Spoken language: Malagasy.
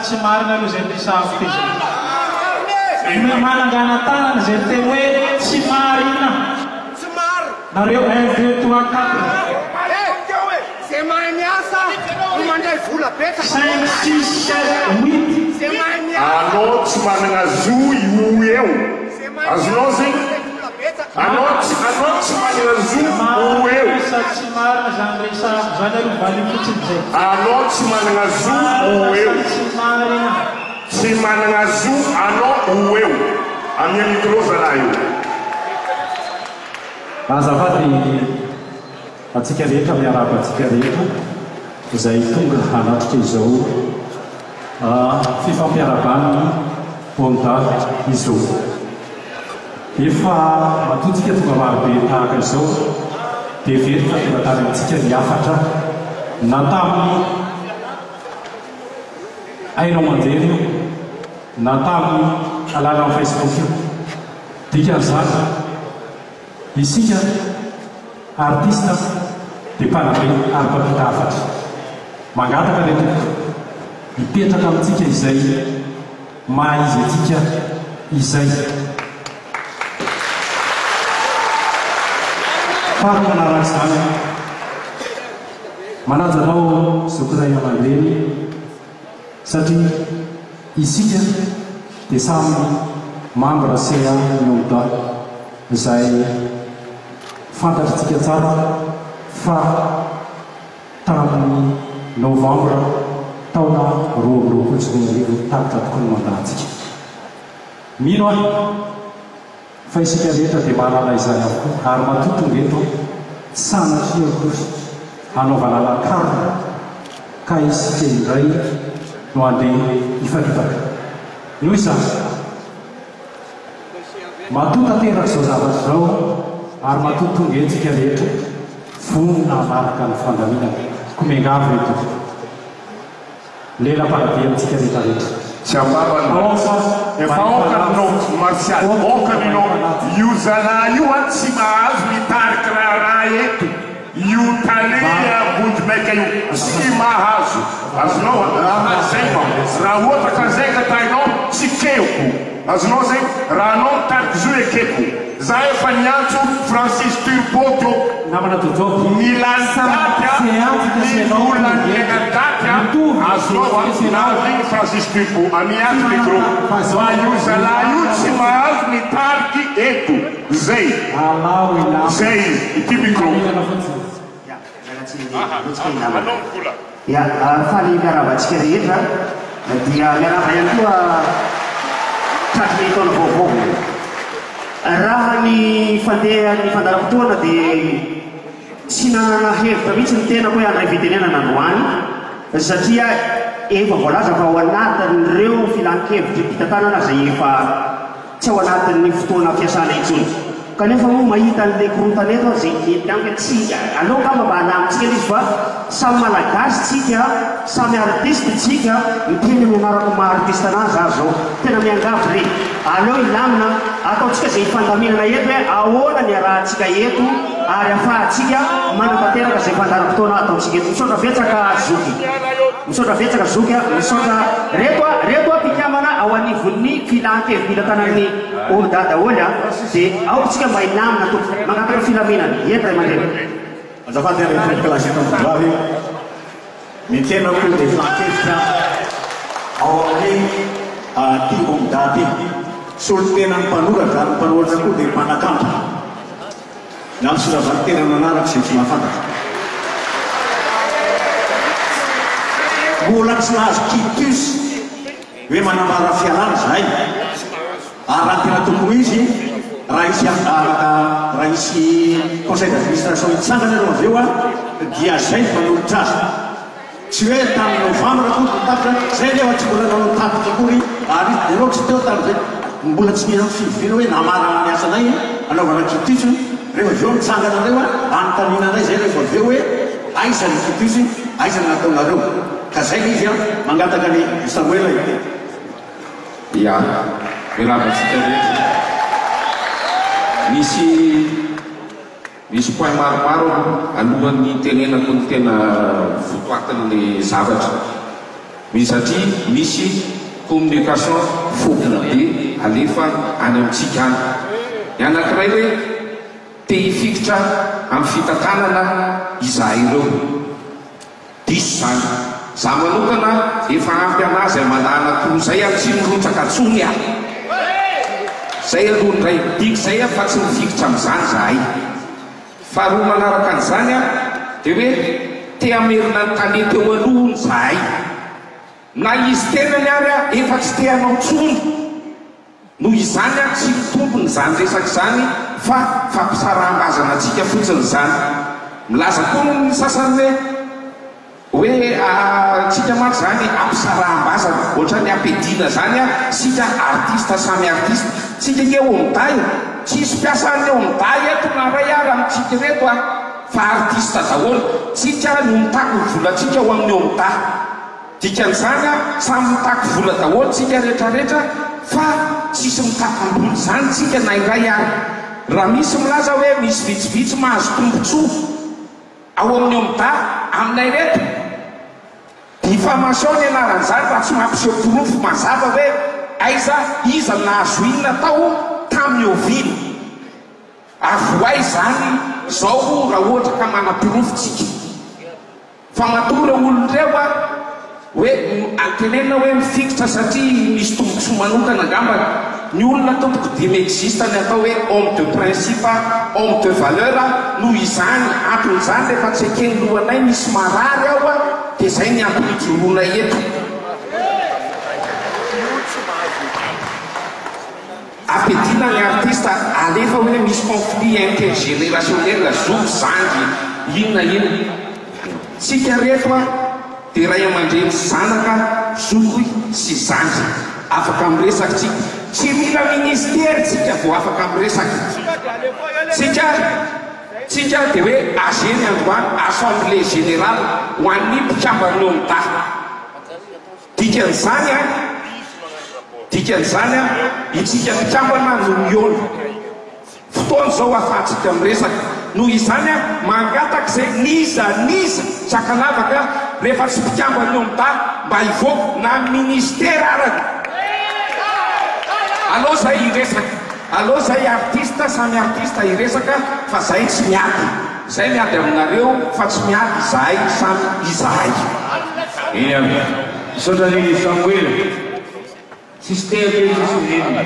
tsy marina aloha izay niresahako teo izay. Manangana tanana izay miteny hoe tsy marina. Nareo un deux trois quatre. Cinq six sept huit. Anao tsy managna zo io eo. Azonao zegny? Anao tsy anao tsy managna zo ho eo. Marina sa tsy marina zany resahako zany aloha valio fotsiny zay. Anao tsy managna zo ho Marina eo. sa tsy marina. Tsy managna zo anao ho eo. Amia micro zalahy io. Azafady antsika rehetra, miarahaba antsika rehetra izay tonga hanatrika izao fifampiarahaban'ny Honda izao. Efa matoa tsika tonga marobe tahaka izao dia heveriko fa tonga tany amintsika ny hafatra na tamin'ny haino aman-jery io na tamin'ny alalan'ny Facebook io. Dikan'izany, isika artista dia mpanabe ary mpampita hafatra. Mangataka re tompoko, hipetraka amintsika izay maha izy antsika izay. Faharoa manaraka izany, manaja anao zoky ray aman-dreny satria isika dia samy membre CA Nyomda izay fantatritsika tsara fa Tamin'ny Novambra taona 2022 tapitra tokoa ny mandat-ntsika. Mino aho fa isika rehetra dia mahalala izany avokoa ary matoa tonga eto tsy sanatria akory hanaovana lakarona ka isika indray no handeha hifanipaka. Noho izany. Matoa tanteraka izao zavatra izao ary matoa tonga eto isika rehetra, vonona hanaraka ny fandaminana. Koa miangavy re tompoko. Lela-panabe amintsika rehetra rehetra. Tsy ambava ny Aoka Efa mba aoka hifanaraka. ny nao Martial, Aoka aoka ny mba nao. hifanaraka. Io zalahy io an tsy mahazo mitariky raharaha eto. Io tale vonjimaika io tsy mahazo. Azonao an? Fa zay vao. Raha ohatra ka zay angatahinao tsy kehoko. Azonao zay? Raha anao mitariky zo ekeko. Za efa niantso Francis Turbo teo. Namana Jojob, Nilany samy daty an, seantsika sy ny ianao olona tonga niaina eto. daty an, Mitovy ny azonao an, fihetsika sy ianao. nahazo iny Francis Turbo. Tsy Amiato micro. manana fa Fa zao io zalahy io milaza tsy mahazo mitariky eto. Zay. Alao hilamina. Zay izy. Ity micro. Filaminana fotsiny. Ya, miala tsiny Aha, betsaka aha, i namana. anao ny vola. Ya, faly miarahaba antsika rehetra, dia miarahaba ihany koa tratry ny taona vaovao. Raha ny fandehan'ny fandaharam-potoana dia tsy nanana hevitra mihitsy ny tenako hoe handray fitenenana androany satria efa voalaza fa ao anatin'ireo filan-kevitry ny mpitantanana izay efa Tsy ao anatin'ny fotoana fiasana intsony. Kanefa moa mahita an'ilay korontana eto aho izay mety amiko hoe tsy aleo angamba mba halamintsika ilay izy fa samy malagasy tsika, samy artiste tsika, miteny amin'ny anarako maha artiste anah za zao, tena miangavy re, aleo hilamina, ataontsika izay hifandaminana eto hoe ahoana ny iarahantsika eto ary afahantsika manatanteraka izay fandaharam-potoana ataontsika eto. Misaotra betsaka zoky. Misaotra betsaka zoky a, misaotra reto a, reto a mpikambana ao anivon'ny filan-kevi-pitantanan'ny OMDA daholo a, dia aoka tsika mba hilamina tompoko, mangataka filaminana, eny ray aman-dreny. Azafady ary tompokolahy sy tompokovavy, ny tenako dia filan-kevitra ao amin'ny ity OMDA ity, solontenan'ny mpanoratra ary ny mpanoratra koa dia mpanakanto. Miantso Ravalitera manaraka izay tsy mahafantatra. Mbola tsy nahazo quitus hoe manambara fialana izahay. Ary raha ny tena tokony ho izy, raha hisy raha hisy conseil d'administration hitsangana aloha avy eo dia izay no manolotra azy. Tsy hoe tamin'ny novambra akory no tapitra, zay nefa tsy mbola nanao tatitra akory ary ianao tsy teo tamin'izay, mbola tsy nisy fivoriana hoe namarana ny asanay hanaovana quitus, rehefa avy eo mitsangana indray hoa anontaniana anay zay rehefa avy eo hoe aiza ny quitus, aiza ny nataonareo, ka zay le izy an, mangataka an'i Samoela hiteny. Ya, miarahaba antsika rehetra. Misy. Misy point maromaro aloha alohan'ny hitenenako ny tena votoatin'le zavatra. Misy satria misy communication fobia be alefa any amintsika any. Ny anankiray hoe te hifikitra amin'ny fitantanana izahay ireo. Diso izany. Za manokana efa ampy anah zay manana toa zay aho tsy mirotsaka tsony ah. Zay aloha ndray midika zay ah fa tsy mifikitra amizany zahay. Faharoa manaraka an'izany ah de hoe te hamerina ny tale teo aloha hono zahay. Na izy tenany ary ah efa tsy te hanao tsony. Noho izany ah tsy mitombina izany resaka izany fa fampisaraham-bazana antsika fotsiny izany. Milaza koa ny sasany hoe hoe tsika mantsy izany ampisaraham-bazana, ohatran'ny ampiadiana izany ah sika artiste samy artiste. Tsika ange OMDA e! Tsisy mpiasan'ny OMDA eto na iray ara amintsika ireto ah fa artiste daholo. Tsika no mitaky ny volantsika ao amin'ny OMDA. Dikan'izany a, samy mitaky vola daholo tsika retraretra fa tsisy mitaky ambony izany tsika na iray ary. Raha misy milaza hoe misy vitsivitsy mahazo tombotsoa ao amin'ny OMDA aminay reto, diffamation ny anaran'izany raha tsy mampiseho porofo mazava hoe aiza, iza no nahazo inona tao, tamin'ny oviana. Avohay izany zao raha ohatra ka manaporofo tsika. Fa matoa ireo olona ireo a, hoe tenenina hoe mifikitra satria misy tombotsoa manokana angambany. Ny olona tompoko dia mi-existe ny atao hoe homme de principe, homme de valeur, noho izany antony izany rehefa tsy eken'ny lohanay misy marary ao a, dia izay ny antony ijoroanay eto. Ampiadiana ny artiste alefa hoe misy conflit intergenerationnel zoky zandry inona inona. Tsika reto a de ray aman-dreny sy zanaka zoky sy zandry. Afaka miresaka tsika. Tsy mila ministera tsika vao afaka miresaka. Tsika tsika de hoe AG ny androany assemblée générale ho an'ny mpikamban'ny OMDA. Dikan'izany an, dikan'izany an, itsika mpikambana no mihaona. Fotoana izao ahafahantsika miresaka. Noho izany an, mangataka izay n'iza n'iza tsy ankanavaka rehefa tsy mpikamban'ny OMDA mba hivoaka na ministera arany. Aleo izay hiresaka. Aleo izay artiste samy artiste hiresaka fa zay tsy miady. Zay miady aminareo fa tsy miady izahay samy izahay. Eny ary. Misaotra an'i Samoela. Tsisy tehaka eo tsisy nenina.